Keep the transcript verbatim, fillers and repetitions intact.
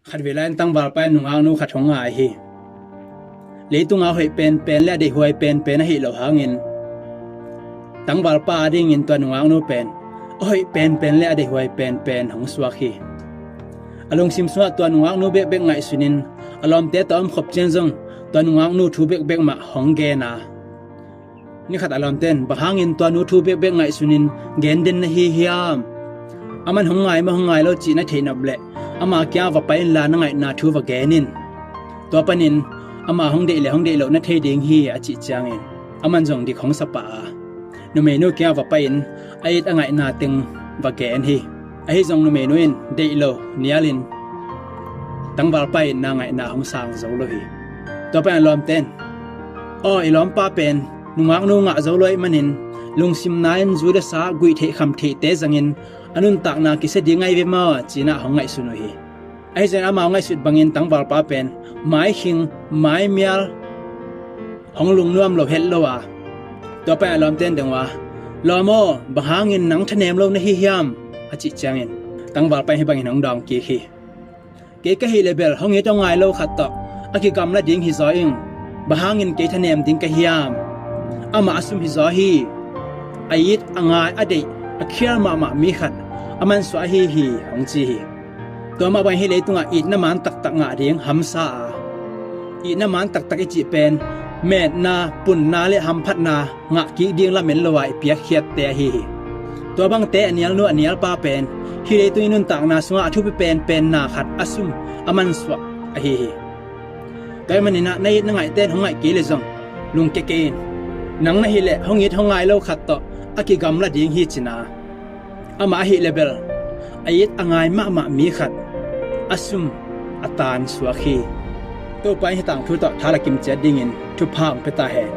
Khatvei lai-in tangvalpa in nungaknu khat hong ngai hi. Leitunga hoih penpen le a deihhuai penpen ahi lo hangin tangvalpa adingin tua nungaknu pen a hoih penpen le a deihhuai penpen hong suak hi. A lungsim sungah tua nungaknu bekbek ngaihsunin a lawmte tawh a om khop ciang zong tua nungaknu thu bekbek mah hong gen a, ni khat a lawmte in, "Bang hangin tua nu thu bekbek ngaihsunin gen den na hi hiam? Aman hong ngai maw hong ngai lo cih na theih nop leh ama kiangah va pai inla na ngaihna thu va gen in. Tua panin ama hong deih le hong deih loh na thei ding hi," a cih ciangin aman zong dik hong sa pah a, numeinu kiangah va pai-in a it a ngaihna teng va gen hi. Ahi zong numeinu in deih lo nialin tangvalpa itna ngaihna hong sang zo lo hi. Tua panin a lawmte in, "Aw, i lawmpa pen nungaknu ngah zo lo ahih manin lungsim na-in zu le sa, guih theih kham theihte zangin a nuntakna kisia ding ahi ve maw?" ci-in ah hong ngaihsun uh hi. Ahi zongin amau ngaihsut bangin tangvalpa pen maikhing maimial, hong lungnuam lo het lo a, tua panin a lawmte in dong uh a, "Lawm aw, bang hangin nang thanem lo na hi hiam?" a cih ciangin tangvalpa in hih bangin hong dawng kik hi. "Kei ka hih leh bel hong it hong ngai lo khat tawh a kigamla ding hi zaw ing. Bang hangin kei thanem ding ka hiam? Amah a sum hi zaw hi. A it a ngai a deih a khial mahmah mi khat a mansuah ahi hi," hong ci hi. Tua mah bangin hih leitungah itna man taktak ngah ding hamsa a, itna man taktak i cih pen metna, punna le hamphatna ngah kik ding lamen lo a i piakkhiatte ahi hi. Tua bangte a nialnu a nialpa pen hih leitung i nuntakna sungah a thupi penpenna khat a sum a mansuah ahi hi. Tua ahih manin ah na it na ngaihte in hong ngaih kei leh zong lungkia kei in. Nang na hih leh hong it hong ngai lo khat tawh a kigamla ding hi ci-in ah, amah ahih leh bel a it a ngai mahmah mi khat a sum a tan suak hi. Topa in hih tangthu tawh tha la kim ciat dingin thupha hong pia ta hen.